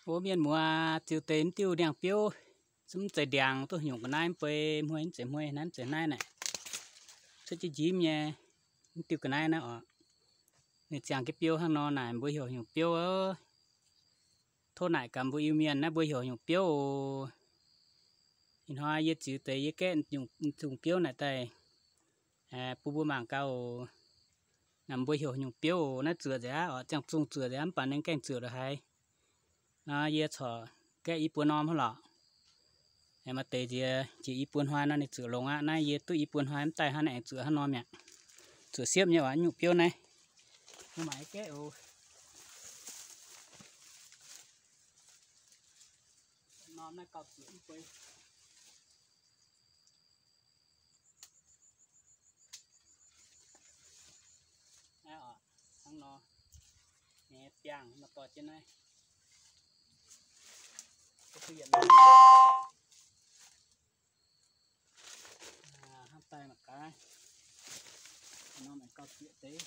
Mbuo mienh muoz ziux deix mv diuh ndiangx-biouv, zungv mv zeiz ndiangx, duqv nyungc ga'naaiv mv bei, hmuei mv zeiz hmuei, naaiv mv zeiz naaiv naaic, cuotv jienv njimv nyei mv diuh ga'naaiv naaiv oc. Ninh ziangh jienv biouv hnangv nor naaic, mbuo heuc nyungc biouv oc. Tov naaic gaax mbuo Iu-Mienh naaiv mbuo heuc nyungc biouv oc. Ih hnoi yie ziux deix yie gaeqv nyungc biouv naaic daaih bun mbuo mangc gaax oc. Naaic mbuo heuc nyungc biouv oc. Naaiv zuoqc nzengc aqv oc, ziangh zungh zuoqc nzengc aqv, mv baac ninh gaengh zuoqc lorqc haiz. Nor yie corc gaeqv i buo norm hnangv lorqc. Maaih deix nziex jiex i buo hnoi nor ninh zuoqc longx aqv. Naaiv yie duqv i buo hnoi mv daaih hnangv naaiv aengx zuoqc hnangv norm mi'aqv. Zuoqc siepv nyei oc, nyungc biouv naaiv. Mbuo mangc gaeqv oc. Norm naaiv gauh zuoqc mv bei. Naaiv oc, hnangv nor. Nyei biangh nor dorh jienv naaiv. Hnangv daaih mangc gaax. Norm aengx gauh zieqc deix.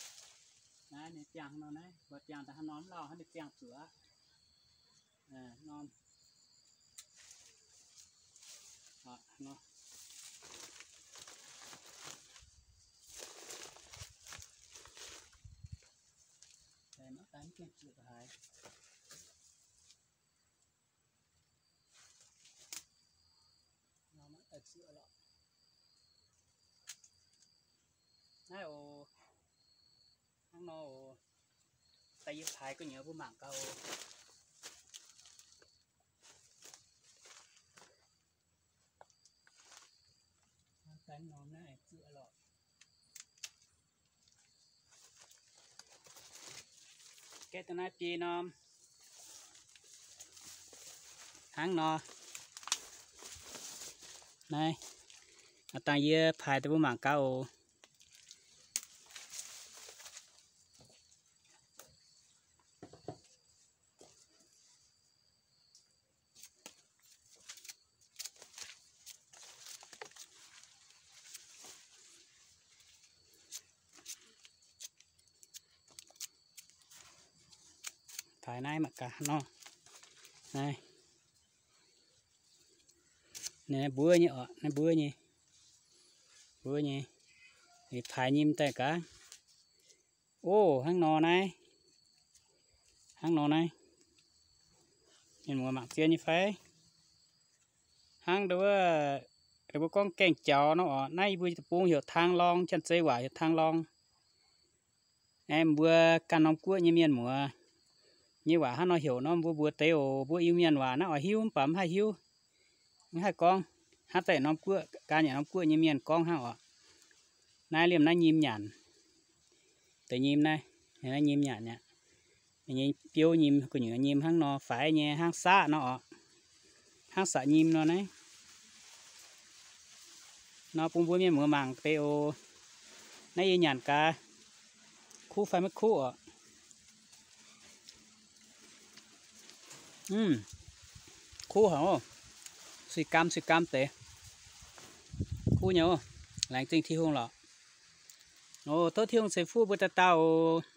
Naaiv ninh biangh hnangv nor naaiv, mbuo biangh daaih hnangv norm lauh hnangv ninh biangh zuoqc aqv. Norm. Mv gaengh zuoqc haiz. Naaiv oc, hnangv nor oc. Daaih yie paaix gu'nyuoz mbuo mangc gaax oc. Gaeqv daaih naaiv biei norm. Hnangv nor. Naaiv, dangh yie paaix daaih mbuo mangc gaax oc. Paaix naaiv mangc gaax nor. Naaiv, naaiv mbuov nyei oc, naaiv mbuov nyei. Mbuov nyei. Paaix nyim daaih gaax. Oc, hnangv nor naaiv. Hnangv nor naaiv. Mienh muoz mangc zien nyei fai? Hnangv mbuo gorngv gaeng-jaux nor oc. Naaiv yie mbuo deic-bung heuc tang long, Janx-Zei waac heuc tang long. Aeqv, mbuo ganh norm guoqv nyei mienh muoz nyei waac hnangv nor heuc nor, mbuo mbuox deix oc. Mbuo Iu-Mienh waac naaiv oix hiuv mv baac mv haih hiuv, mv haih gorngv. Hnangv daaih norm guoqv, ganh yaac norm guoqv nyei mienh gorngv hnangv oc. Naaiv liemh naaiv nyim nyanc, deix nyim naaiv, naaiv nyim nyanc aqv. Nyei biouv nyim, gu'nyuoz nyim hnangv nor faix nyei, hnangv saqv nor oc. Hnangv saqv nyim nor naaiv. Nor bun mbuo mienh muoz mangc deix oc. Naaiv yie nyanc gaax, kuv fai maiv kuv oc. Kuv haic oc. Suiv-gaam suiv-gaam deix. Kuv nyei oc. Laengz zingh Tin-Hungh lorqc. Oc, tov Tin-Hungh ceix fuqv mbuo dauh dauh oc.